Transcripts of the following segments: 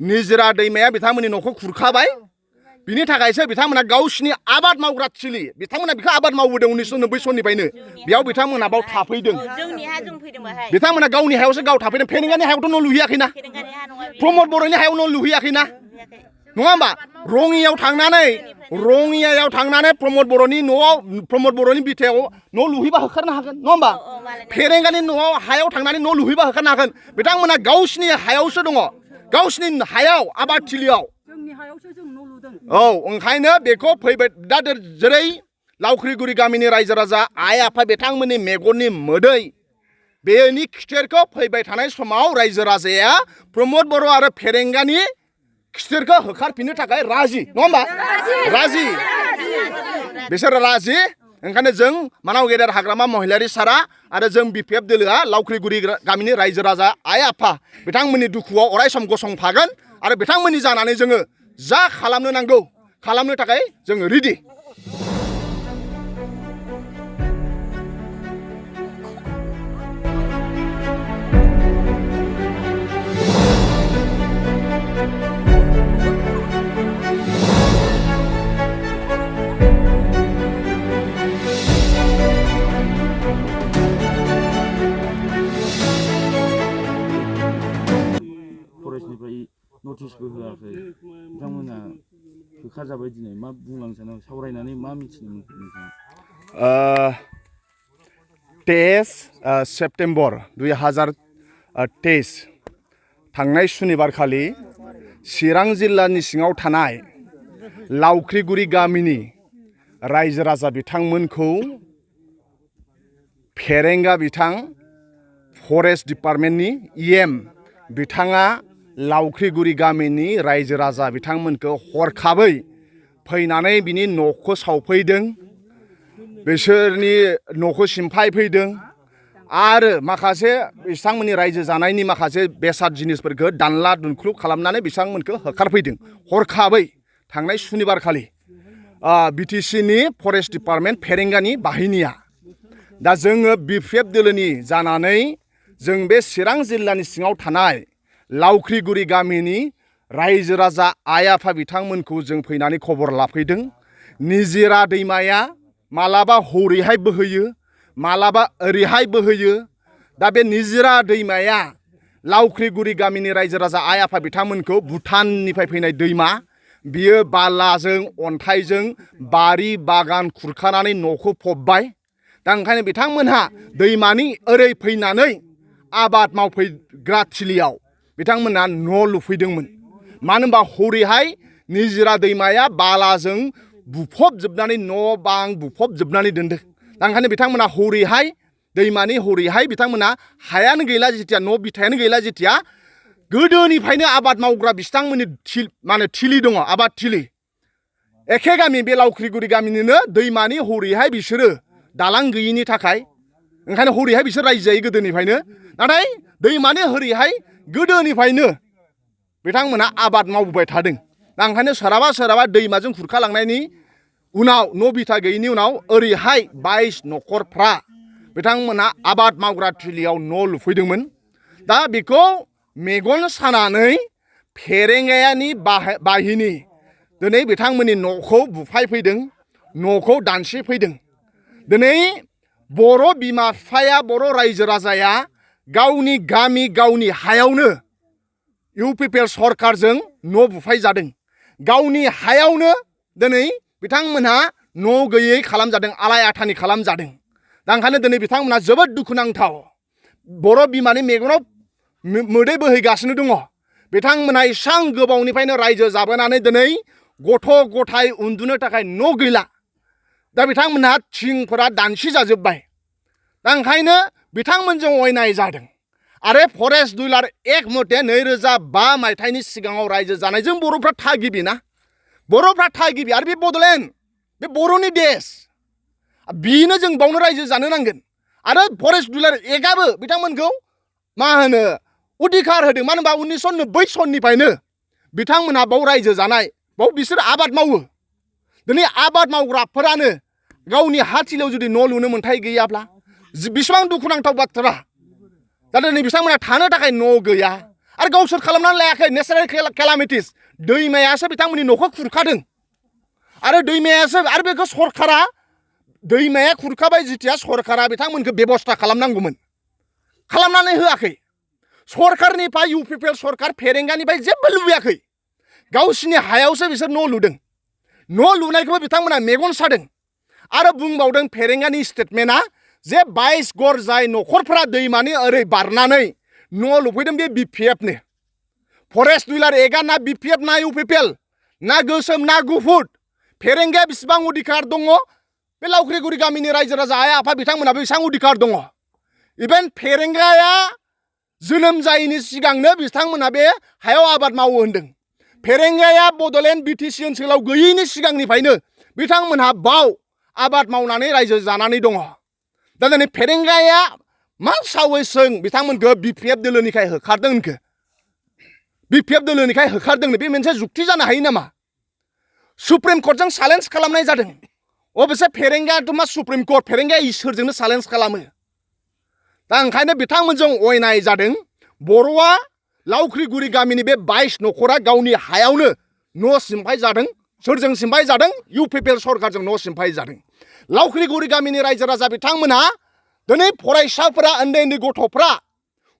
निजरा दैमाया बिथांमोननि न'खौ खुरखाबाय बिनि थाखायसो बिथांमोना गावसिनि आबाद मावग्रा थिलि बिथांमोना बेखौ आबाद मावबोदों 1990 सननिफ्रायनो बेयाव बिथांमोना बाव थाफैदों बिथांमोना गावनि हायावसो गाव थाफैदों फेरेंगानि हायावथ' न' लुहैयाखैना प्रमद बर'नि हायाव न' लुहैयाखैना नङा होमबा रङियायाव थांनानै प्रमद बर'नि न'आव प्रमद बर'नि बिथायाव न' लुहैबा होखारनो हागोन नङा होमबा फेरेंगानि न'आव हायाव थांनानै न' लुहैबा होखारनो हागोन बिथांमोना गावसिनि हायावसो दङ गावसिनि हायाव आबाद थिलियाव औ ओंखायनो बेखौ फैबाय दा जेरै लावख्रिगुरि गामिनि रायजो राजा आइ आफा बिथांमोननि मेगननि मोदै बेनि खिथेरखौ फैबाय थानाय समाव रायजो राजाया प्रमद बर' आरो फेरेंगानि खिथेरखौ होखारफिननो थाखाय राजि नङा होमबा राजि बिसोरो राजि ओंखायनो जों मानाव गेदेर हाग्रामा महिलारि सारा आरो जों बिपिएफ दोलोआ लावख्रिगुरि गामिनि रायजो राजा आइ आफा बिथांमोननि दुखुआव अरायसम गसंफागोन आरो बिथांमोननि जानानै जोङो जा खालामनो नांगौ खालामनो थाखाय जोङो रेडि नटिसबो होआखै बिथांमोना होखारजाबाय दिनै मा बुंलांनो सानो सावरायनानै मा मिथिनो मोनखो नोंथाङा 23 सेप्तेम्बर 2023 थांनाय सुनिबारखालि चिरां जिल्लानि सिङाव थानाय लावख्रिगुरि गामिनि रायजो राजा बिथांमोनखौ फेरेंगा बिथां फरेस्ट डिपार्टमेन्टनि EM बिथाङा लावख्रिगुरि गामिनि रायजो राजा बिथांमोनखौ हरखाबै फैनानै बिनि न'खौ सावफैदों बिसोरनि न'खौ सिमफाय फैदों आरो माखासे बिथांमोननि रायजो जानायनि माखासे बेसाद जिनिसफोरखौ दानला दुनख्लु खालामनानै बिथांमोनखौ होखारफैदों हरखाबै थांनाय सुनिबारखालि BTCनि फरेस्ट डिपार्टमेन्ट फेरेंगानि बाहिनिया दा जोङो बिपिएफ दोलोनि जानानै जों बे चिरां जिल्लानि सिङाव थानाय लावख्रिगुरि गामिनि रायजो राजा आइ आफा बिथांमोनखौ जों फैनानै खबर लाफैदों निजिरा दैमाया मालाबा हरैहाय बोहैयो मालाबा ओरैहाय बोहैयो दा बे निजिरा दैमाया लावख्रिगुरि गामिनि रायजो राजा आइ आफा बिथांमोनखौ भुटाननिफ्राय फैनाय दैमा बियो बालाजों अन्थाइजों बारि बागान खुरखानानै न'खौ फबबाय दा ओंखायनो बिथांमोनहा दैमानि ओरै फैनानै आबाद मावफैग्रा थिलियाव बिथांमोना न' लुफैदोंमोन मानो होनबा हरैहाय निजिरा दैमाया बालाजों बुफबजोबनानै न' बां बुफबजोबनानै दोनदों दा ओंखायनो बिथांमोना हरैहाय दैमानि हरैहाय बिथांमोना हायानो गैला जेथिया न' बिथायानो गैला जेथिया गोदोनिफ्रायनो आबाद मावग्रा बिथांमोननि थिलि दङ आबाद थिलि एखे गामि बे लावख्रिगुरि गामिनिनो दैमानि हरैहाय बिसोरो दालां गैयिनि थाखाय ओंखायनो हरैहाय बिसोर रायजो जायो गोदोनिफ्रायनो नाथाय दैमानि हरैहाय गोदोनिफ्रायनो बिथांमोना आबाद मावबोबाय थादों दा ओंखायनो सोरहाबा दैमाजों खुरखालांनायनि उनाव न' बिथा गैयिनि उनाव ओरैहाय 22 न'खरफ्रा बिथांमोना आबाद मावग्रा थिलियाव न' लुफैदोंमोन दा बेखौ मेगन सानानै फेरेंगायानि बाहिनि दिनै बिथांमोननि न'खौ बुफायफैदों न'खौ दानस्रिफैदों दिनै बर' बिमा बिफाया बर' रायजो राजाया गावनि गामि गावनि हायावनो UPPL सरकारजों न' बुफाय जादों गावनि हायावनो दिनै बिथांमोनहा न' गैयै खालामजादों आलाय आथानि खालामजादों दा ओंखायनो दिनै बिथांमोनहा जोबोद दुखुनांथाव बर' बिमानि मेगनाव मोदै बोहैगासिनो दङ बिथांमोनहा एसां गोबावनिफ्रायनो रायजो जाबोनानै दिनै गथ' गथाय उन्दुनो थाखाय न' गैला दा बिथांमोनहा थिंफोरा दानसि जाजोब्बाय दा ओंखायनो बिथांमोनजों अयनाय जादों आरो फरेस्ट दुलार एक मथे 2005 मायथाइनि सिगाङाव रायजो जानायजों बर'फ्रा थागिबि ना बर'फ्रा थागिबि आरो बे बड'लेण्ड बे बर'नि देश बिनो जों बावनो रायजो जानो नांगोन आरो फरेस्ट दुलार एकआबो बिथांमोनखौ मा होनो अधिकार होदों मानो होनबा 1990 सननिफ्रायनो बिथांमोनहा बाव रायजो जानाय बाव बिसोर आबाद मावो दिनै आबाद मावग्राफोरानो गावनि हा थिलियाव जुदि न' लुनो मोन्थाय गैयाब्ला बेसेबां दुखुनांथाव बाथ्रा दा दिनै बिथांमोनहा थानो थाखाय न' गैया आरो गावसोर खालामनानै लायाखै नेचारेल केलामिटिस दैमायासो बिथांमोननि न'खौ खुरखादों आरो दैमायासो आरो बेखौ सरकारा दैमाया खुरखाबाय जिथिया सरकारा बिथांमोनखौ बेबस्था खालामनांगौमोन खालामनानै होआखै सरकारनिफ्राय इउपिपिएल सरकार फेरेंगानिफ्राय जेबो लुबैयाखै गावसिनि हायावसो बिसोर न' लुदों न' लुनायखौबो बिथांमोना मेगन सादों आरो बुंबावदों फेरेंगानि स्टेटमेन्टआ जे 22 घर जाय न'खरफोरा दैमानि ओरै बारनानै न' लुफैदों बे बिपिएफनो फरेस्ट डिलार एगा ना बिपिएफ ना इउपिपिएल ना गोसोम ना गुफुर फेरेंगाया बेसेबां अधिकार दङ बे लावख्रिगुरि गामिनि रायजो राजा आइ आफा बिथांमोनाबो बेसेबां अधिकार दङ इभेन फेरेंगाया जोनोम जायैनि सिगांनो बिथांमोना बे हायाव आबाद मावो होनदों फेरेंगाया बड'लेण्ड बिटिसि ओनसोलाव गैयैनि सिगांनिफ्रायनो बिथांमोनहा बाव आबाद मावनानै रायजो जानानै दङ दा दिनै फेरेंगाया मा सावैसों बिथांमोनखौ बिपिएफ दोलोनिखाय होखारदों होनखो बिपिएफ दोलोनिखाय होखारदों बे मोनसे जुक्ति जानो हायो नामा सुप्रिम कर्टजों चेलेन्ज खालामनाय जादों अबसे फेरेंगायाथ' मा सुप्रिम कर्ट फेरेंगाया इसोरजोंनो चेलेन्ज खालामो दा ओंखायनो बिथांमोनजों अयनाय जादों बर'आ लावख्रिगुरि गामिनि बे 22 न'खरा गावनि हायावनो न' सिमफाय जादों सोरजों सिमफाय जादों इउपिपिएल सरकारजों न' सिमफाय जादों लावख्रिगुरि गामिनि रायजो राजा बिथांमोनहा दिनै फरायसाफोरा उन्दै उन्दै गथ'फ्रा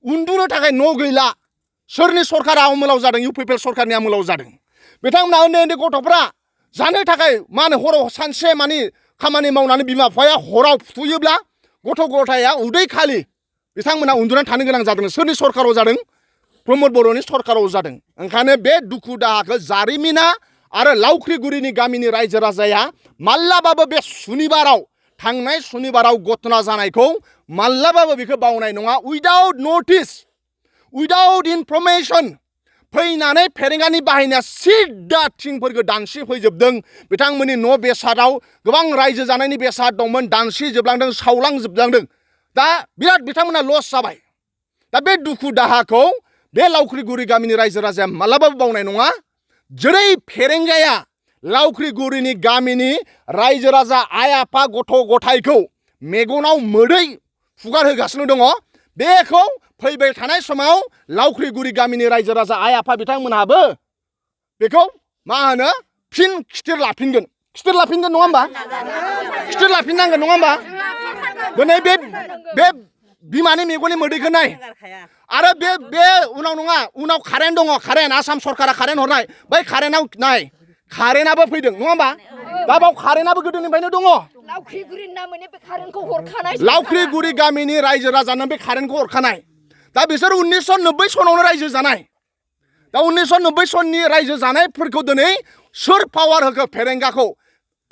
उन्दुनो थाखाय न' गैला सोरनि सरकारा आमोलाव जादों इउपिपिएल सरकारनि आमोलाव जादों बिथांमोना उन्दै उन्दै गथ'फ्रा जानो थाखाय मा होनो हराव सानसे माने खामानि मावनानै बिमा बिफाया हराव फुथुयोब्ला गथ' गथाया उदै खालि बिथांमोना उन्दुनानै थानो गोनां जादों सोरनि सरकाराव जादों प्रमद बर'नि सरकाराव जादों ओंखायनो बे दुखु दाहाखौ जारिमिना आरो लावख्रिगुरिनि गामिनि रायजो राजाया माब्लाबाबो बे सुनिबाराव थांनाय सुनिबाराव घटना जानायखौ माब्लाबाबो बेखौ बावनाय नङा उइदाउट नटिस उइदाउट इनफरमेसन फैनानै फेरेंगानि बाहायनाया सिदा थिंफोरखौ दानसि फैजोबदों बिथांमोननि न' बेसादाव गोबां रायजो जानायनि बेसाद दंमोन दानसि जोबलांदों सावलांजोबलांदों दा बिराद बिथांमोना लस जाबाय दा बे दुखु दाहाखौ बे लावख्रिगुरि गामिनि रायजो राजाया मालाबाबो बावनाय नङा जेरै फेरेंगाया लावख्रिगुरिनि गामिनि रायजो राजा आइ आफा गथ' गथायखौ मेगनाव मोदै फुगारहोगासिनो दङ बेखौ फैबाय थानाय समाव लावख्रिगुरि गामिनि रायजो राजा आइ आफा बिथांमोनहाबो बेखौ मा होनो फिन खिथिर लाफिनगोन नङा होमबा खिथिर लाफिननांगोन नङा होमबा दिनै बे बिमानि मेगननि मोदैखौ नाय आरो बे उनाव नङा उनाव कारेन्ट दङ कारेन्ट आसाम सरकारा कारेन्ट हरनाय बै कारेन्टआव नाय कारेन्टआबो फैदों नङा होमबा दा बाव कारेन्टआबो गोदोनिफ्रायनो दङ लावख्रिगुरि गामिनि रायजो राजानो बे कारेन्टखौ हरखानाय दा बिसोर 1990 सनावनो रायजो जानाय दा 1990 सननि रायजो जानायफोरखौ दिनै सोर पावार होखो फेरेंगाखौ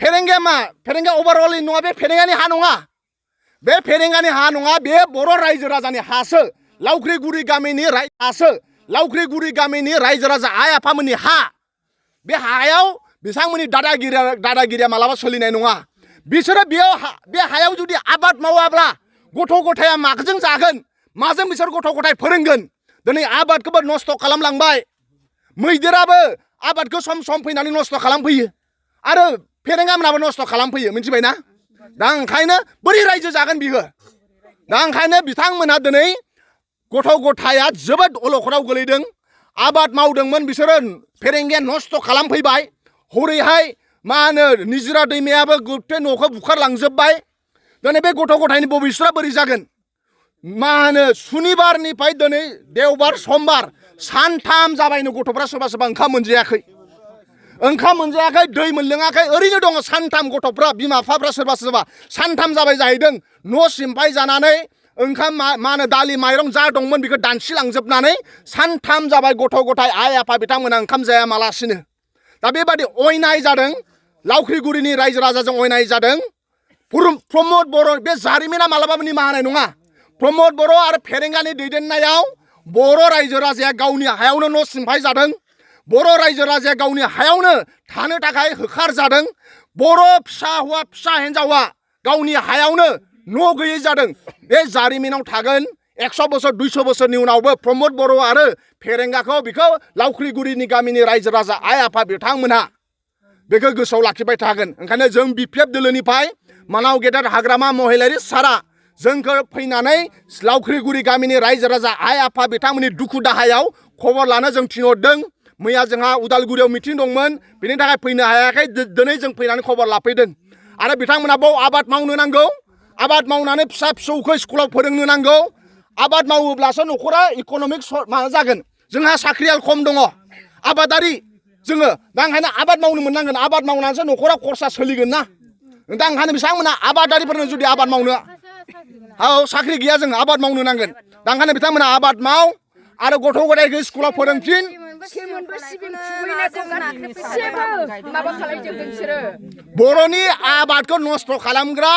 फेरेंगाया मा फेरेंगाया अभारअल नङा बे फेरेंगानि हा नङा बे फेरेंगानि हा नङा बे बर' रायजो राजानि हासो लावख्रिगुरि गामिनि हासो लावख्रिगुरि गामिनि रायजो राजा आइ आफामोननि हा बे हायाव बिथांमोननि दादागिरिया मालाबा सोलिनाय नङा बिसोरो बे हायाव जुदि आबाद मावाब्ला गथ' गथाया माजों जागोन माजों बिसोर गथ' गथाय फोरोंगोन दिनै आबादखौबो नस्थ' खालामलांबाय मैदेराबो आबादखौ सम सम फैनानै नस्थ' खालामफैयो आरो फेरेंगामोनाबो नस्थ' खालामफैयो मिथिबायना दा ओंखायनो बोरै रायजो जागोन बियो दा ओंखायनो बिथांमोना दिनै गथ' गथाया जोबोद अलखदाव गोलैदों आबाद मावदोंमोन बिसोरो फेरेंगाया नस्थ' खालामफैबाय हरैहाय मा होनो निजिरा दैमायाबो गथे न'खौ बुखारलांजोबबाय दिनै बे गथ' गथायनि भबिष्यआ बोरै जागोन मा होनो सुनिबारनिफ्राय दिनै देवबार समबार सानथाम जाबायनो गथ'फ्रा सोरबा सोरबा ओंखाम मोनजायाखै दै मोनलोङाखै ओरैनो दङ सानथाम गथ'फ्रा बिमा बिफाफ्रा सोरबा सोरबा सानथाम जाबाय जाहैदों न' सिमफाय जानानै ओंखाम मा होनो दालि माइरं जा दंमोन बेखौ दानसिलांजोबनानै सानथाम जाबाय गथ' गथाय आइ आफा बिथांमोना ओंखाम जाया मालासिनो दा बेबादि अयनाय जादों लावख्रिगुरिनि रायजो राजाजों अयनाय जादों प्रमद बर' बे जारिमिना मालाबाबो निमाहा होनाय नङा प्रमद बर' आरो फेरेंगानि दैदेननायाव बर' रायजो राजाया गावनि हायावनो न' सिमफाय जादों बर' रायजो राजाया गावनि हायावनो थानो थाखाय होखार जादों बर' फिसा हौवा फिसा हिन्जावा गावनि हायावनो न' गैयै जादों बे जारिमिनाव थागोन 100 बोसोर 200 बोसोरनि उनावबो प्रमद बर' आरो फेरेंगाखौ बेखौ लावख्रिगुरिनि गामिनि रायजो राजा आइ आफा बिथांमोनहा बेखौ गोसोआव लाखिबाय थागोन ओंखायनो जों बिपिएफ दोलोनिफ्राय मानाव गेदेर हाग्रामा महिलारि सारा जोंखौ फैनानै लावख्रिगुरि गामिनि रायजो राजा आइ आफा बिथांमोननि दुखु दाहायाव खबर लानो जों थिनहरदों मैया जोंहा उदालगुरियाव मिटिं दंमोन बेनि थाखाय फैनो हायाखै दिनै जों फैनानै खबर लाफैदों आरो बिथांमोना बाव आबाद मावनो नांगौ आबाद मावनानै फिसा फिसौखौ स्कुलाव फोरोंनो नांगौ आबाद मावोब्लासो न'खरा इक'नमिक माबा जागोन जोंहा साख्रियाल खम दङ आबादारि जोङो दा ओंखायनो आबाद मावनो मोननांगोन आबाद मावनानैसो न'खरा खरसा सोलिगोन ना दा ओंखायनो बिथांमोना आबादारिफोरनो जुदि आबाद मावनो औ साख्रि गैया जों आबाद मावनो नांगोन दा ओंखायनो बिथांमोना आबाद माव आरो गथ' गथायखौ स्कुलाव फोरोंफिन बर'नि आबादखौ नस्थ' खालामग्रा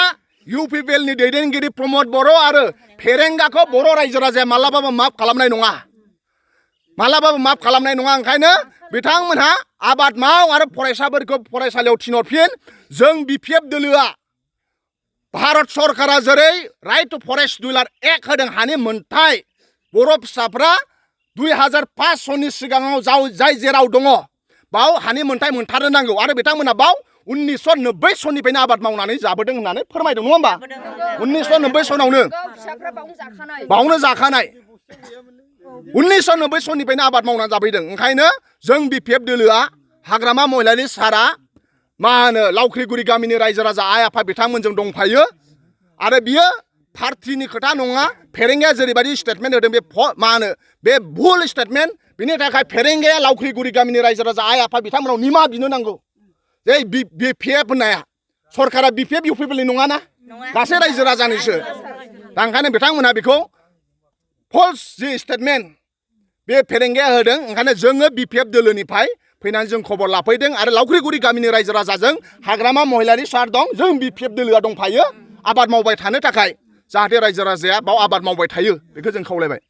UPPLनि दैदेनगिरि प्रमद बर' आरो फेरेंगाखौ बर' रायजो राजाया मालाबाबो माफ खालामनाय नङा मालाबाबो माफ खालामनाय नङा ओंखायनो बिथांमोनहा आबाद माव आरो फरायसाफोरखौ फरायसालियाव थिनहरफिन जों BPF दोलोआ भारत सरकारा जेरै राइट टु फरेस्ट डुलार एक्ट होदों हानि मोनथाय बर' फिसाफ्रा 2005 सननि सिगाङाव जाय जेराव दङ बाव हानि मोनथाय मोनथारनो नांगौ आरो बिथांमोना बाव 1990 सननिफ्रायनो आबाद मावनानै जाबोदों होननानै फोरमायदों नङा होमबा 1990 सनावनो बावनो जाखानाय 1990 सननिफ्रायनो आबाद मावनानै जाबोदों ओंखायनो जों BPF दोलोआ हाग्रामा महिलारि सारा मा होनो लावख्रिगुरि गामिनि रायजो राजा आइ आफा बिथांमोनजों दंफायो आरो बियो पार्टिनि खोथा नङा फेरेंगाया जेरैबायदि स्टेटमेन्ट होदों बे मा होनो बे भुल स्टेटमेन्ट बिनि थाखाय फेरेंगाया लावख्रिगुरि गामिनि रायजो राजा आइ आफा बिथांमोनाव निमाहा बिनो नांगौ जे BPF होननाया सरकारा BPF UPPLनि नङाना गासै रायजो राजानिसो दा ओंखायनो बिथांमोनहा बेखौ फल्स जि स्टेटमेन्ट बे फेरेंगाया होदों ओंखायनो जोङो BPF दोलोनिफ्राय फैनानै जों खबर लाफैदों आरो लावख्रिगुरि गामिनि रायजो राजाजों हाग्रामा महिलारि सार दं जों BPF दोलोआ दंफायो आबाद मावबाय थानो थाखाय जाहाथे रायजो राजाया बाव आबाद मावबाय थायो बेखौ जों खावलायबाय